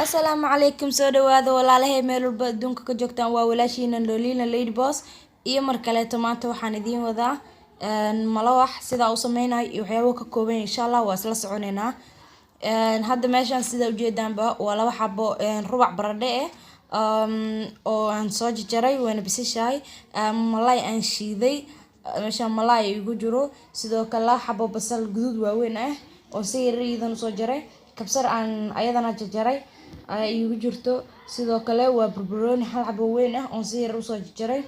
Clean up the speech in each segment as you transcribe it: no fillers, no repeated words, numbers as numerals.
Asalaamu calaykum, soo dhawaada walaalahay meel walba adduunka ka joogtaan. Waa walaashiina Lolina Lady Boss iyo mar kaleeto. Maanta waxaan idiin wadaa malawax sidaa u sameynayo iyo waxyaabo ka kooban. Insha Allah waa isla soconeynaa. Hadda meeshaan sida ujeedaanba waa laba xabo rubac baradhe ah oo aan soo jarjaray, wayna bisishahay. Malay aan shiiday, meeshaan malay igu jiro. Sidoo kale laba xabo basal guduud waaweyn ah oo si yar iidan usoo jaray, kabsar aan ayadana jarjaray ayaa iigu jirto. Sidoo kale waa barbarooni hal xabo weyn ah oon si yar usoo jarjaray.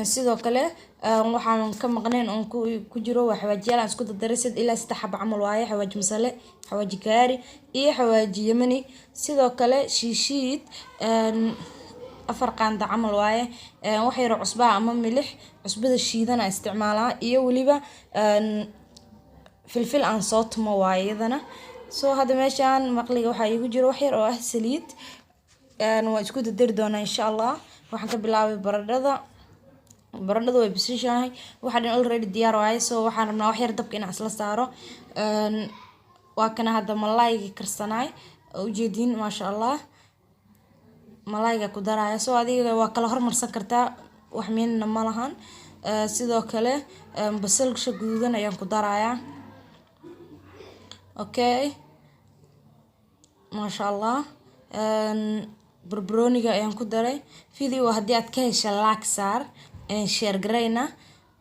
Sidoo kale waxaan ka maqnayn oon ku jiro waa xawaajiyaal aan isku dardaray, sid ilaa saddex xabo camal waaye: xawaaji masale, xawaaji kaari iyo xawaaji yemani. Sidoo kale shiishiid afar qaanda camal waaye, wax yar oo cusba ama milix, cusbada shiidan aan isticmaalaa, iyo weliba filfil aan soo tumo waaye iyadana. Soo hadda meeshaan maqliga waxaa iigu jiro wax yar oo ah saliid. Waan isku dardari doonaa insha Allah. Waxaan ka bilaabay baradhada. Baradhada way bisishahay, waxa dhan already diyaar waaye. So waxaan rabnaa wax yar dabka inaan isla saaro. Waa kana hadda malayga karsanaay ujeediin, maasha Allah. Malayga ku daraya, so adiga waa kala hormarsan kartaa, wax miinna ma lahan. Sidoo kale basalsha guduudan ayaan ku darayaa. Okay, maasha Allah. Barbarooniga ayaan ku daray. Video haddii aad ka hesha, like saar, share garayna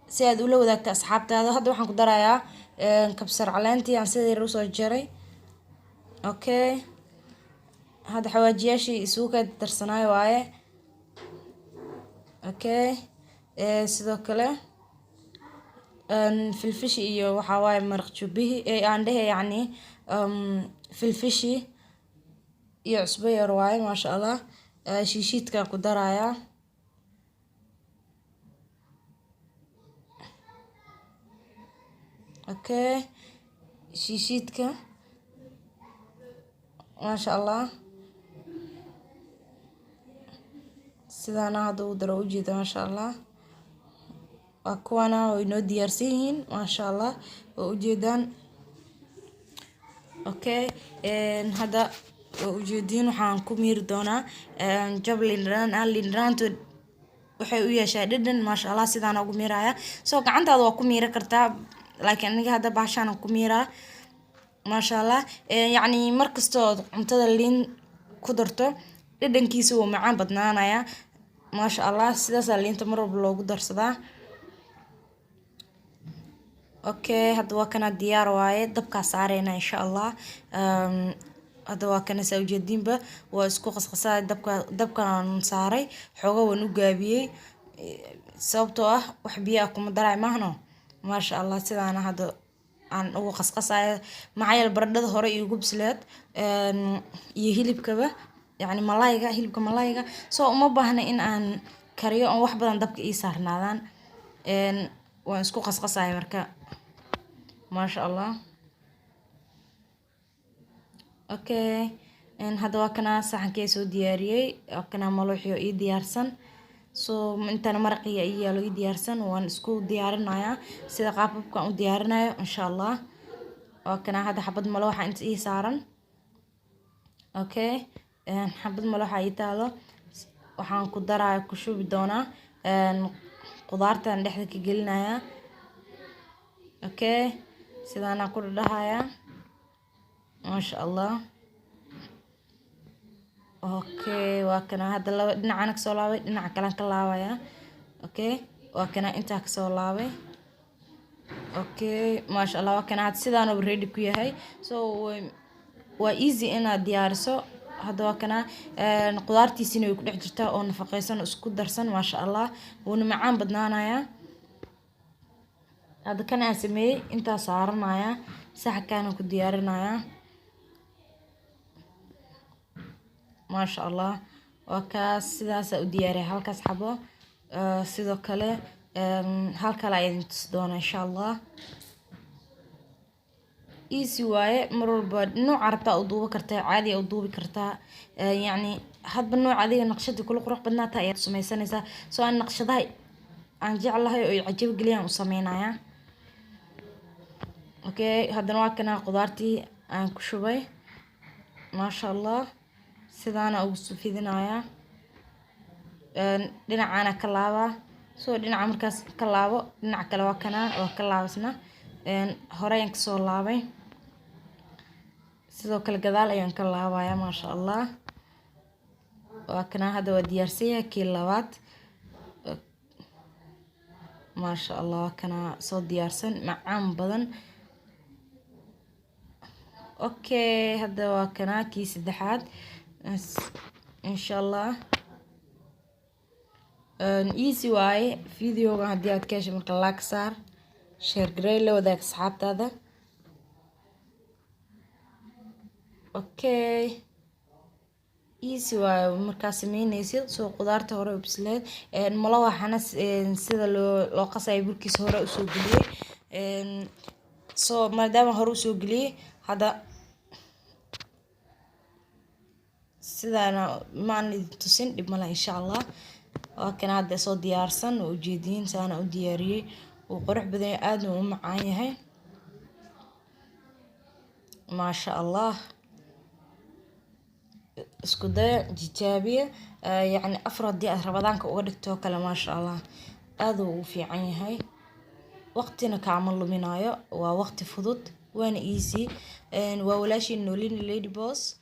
si aad ula wadaagto asxaabtaada. Hadda waxaan ku darayaa kabsar caleentii aan sida yar usoo jaray. Okay, hadda xawaajiyaashii isugu ka darsanaay waaye. Okay, sidoo kale filfishi iyo waxaa waaye maraq jubihi aan dhehe, yacni filfishi iyo cusbo yar waaye, maasha Allah. Shiishiidkaan ku darayaa. Okay, shiishiidka, maasha Allah. Sidaana hadda u daro ujeeda, maasha Allah. Waa kuwana, way noo diyaarsan yihiin, maasha Allah, waa ujeedaan. Okay, hadda waa ujeediin. Waxaan ku miiri doonaa jab liin dhanaan ah. Liin dhanaantu waxay u yeeshaa dhadhan, maasha Allah. Sidaana ugu miiraya. So gacantaada waa ku miiri kartaa, laakiin aniga hadda bahashaan ku miiraa, maasha Allah. Yacni markastoo cuntada liin ku darto, dhadhankiisa wuu macaan badnaanaya, maasha Allah. Sidaasaa liinta mar walba loogu darsadaa. Okay, hadda waa kana, diyaar waaye. Dabkaa saareyna insha Allah. Hadda waa kana, saa ujeediinba waa isku qasqasaa. Dabka dabkaan saaray, xooga waan u gaabiyey, sababtoo ah wax biyo ah kuma daraay maahno, maasha Allah. Sidaana hadda aan ugu qasqasaya, maxaa yeele baradhada hore iigu bisleed iyo hilibkaba, yacni malayga, hilibka malayga. So uma baahna in aan kariyo oon wax badan dabka ii saarnaadaan. Waan isku qasqasaya marka, maasha Allah. Okay, hadda waa kana saxankii soo diyaariyey, waa kana malooxio ii diyaarsan. So intana maraqiya ii yaalo, ii diyaarsan. Waan isku diyaarinayaa sida qaababkan u diyaarinayo insha Allah. Waa kana hadda xabad malooxa inta ii saaran. Okay, xabad malooxa ii taalo. Waxaan ku daraya, ku shubi doonaa qudaartan dhexda ka gelinayaa. Okay, sidaanaa ku dhadhahayaa, maasha Allah. Okay, waa kana hadda laba dhinacana kasoo laabay, dhinaca kalean ka laabaya. Okay, waa kana intaa kasoo laabay. Okay, maasha Allah. Waa kana hadda sidaanuu ready ku yahay. So waa easy inaad diyaariso. Hadda waa kana, qudaartiisina way ku dhex jirtaa oo nafaqeysan oo isku darsan, maasha Allah. Wuuna macaan badnaanayaa. Hadda kan aan sameeyey intaa saaranaya, saxankaana ku diyaarinayaa, maasha Allah. Waa kaas, sidaasaa u diyaariya halkaas xabo. Sidoo kale hal kale ayaa idin tusi doona insha Allah. Easy waaye. Mar walba nooca rabtaa u duubi kartaa, caadi u duubi kartaa, yacni hadba nooc adiga naqshada kula qurux badnaata ayaad sameysanaysaa. So aan naqshadaha aan jeclahay oo i cajab geliyaan u sameynayaa. Okay, haddana waa kana qudaartii aan ku shubay. Maasha Allah, sidaana ugu fidinayaa. Dhinacaana ka laabaa. Soo dhinaca markaas ka laabo, dhinaca kale waa kanaa, waa ka laabasna. Hore ayaan kasoo laabay, sidoo kale gadaal ayaan ka laabaya. Maasha Allah, waa kanaa, hadda waa diyaarsan yahay kii labaad. Maasha Allah, waa kanaa soo diyaarsan, macaan badan. Okay, hadda waa kanaa kii saddexaad, insha Allah. Easy waaye. Videoga haddii aad ka heshay, marka like saar, share garey, la wadaag asxaabtaada. Okay, easy waaye markaa sameyneysid. Soo qudaarta hore u bisleed, malawaxana sida loo qasayo burkiisa hore usoo geliyey. Soo maadaama hore usoo geliyey, hadda sidaana maan idin tusin, dhib male, insha Allah. Waa kana hadda soo diyaarsan, waa ujeediin, saana u diyaariyey. Wuu qurux badan yahay, aadna u macaan yahay. Maasha Allah, isku daya, tijaabiya. Yacni afar haddii aad Ramadaanka uga dhigto kale, maasha Allah, aada uu ugu fiican yahay, waqtina kaama luminayo, waa waqti fudud, waana easy. Waa walaashiin Noolina Lady Boss.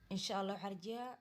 Insha Allah waxaan rajeeyaa.